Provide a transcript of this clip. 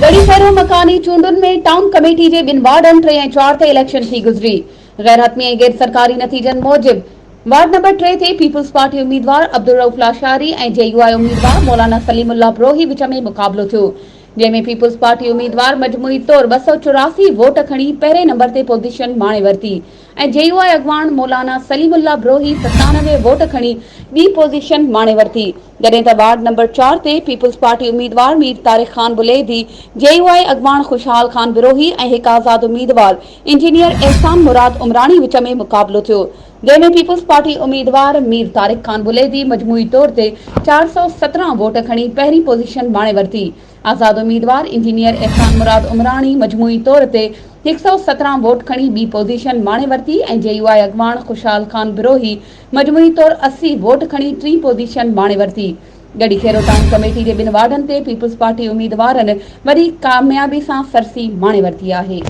ڳڙهي خيرو مڪاني چونڊن ۾ town committee جي ٻن وارڊن ٽي ۽ چار تي اليڪشن ٿي گذري. غير حتمي ۽ غير سرڪاري نتيجن موجب وارڊ نمبر ٽي تي پيپلز پارٽي اميدوار عبدالرئوف لاشاري ۽ جي يو آء اميدوار مولانا سليم الله بروهي وچ ۾ مقابلو ٿيو جنهن ۾ پيپلز پارٽي اميدوار مجموعي طور 284 ووٽ کڻي پهرين نمبر تي پوزيشن ماڻي ورتي ۽ جي يو آء اڳواڻ مولانا سليم الله بروهي 97 ووٽ کڻي ٻي پوزيشن ماڻي ورتي، جڏهن ته وارڊ نمبر چار تي پيپلز پارٽي اميدوار مير طارق خان بليدي، جي يو آء اڳواڻ خوشحال خان بروهي ۽ هڪ آزاد اميدوار انجنيئر احسان مراد عمراڻي وچ ۾ مقابلو ٿيو، جنهن ۾ پيپلز پارٽي اميدوار مير طارق خان بليدي مجموعي طور تي 417 ووٽ کڻي پهرين پوزيشن ماڻي ورتي. آزاد اميدوار انجنيئر احسان مراد عمراڻي مجموعي طور تي 117 ووٽ کڻي ٻي پوزيشن ماڻي ورتي ۽ جي يو آء اڳواڻ خوشحال خان بروهي مجموعي طور 80 ووٽ کڻي ٽين پوزيشن ماڻي ورتي. ڳڙهي خيرو ٽائون ڪميٽي جي ٻن وارڊن تي پيپلز پارٽي اميدوارن وڏي ڪاميابي سان سرسي ماڻي ورتي آهي.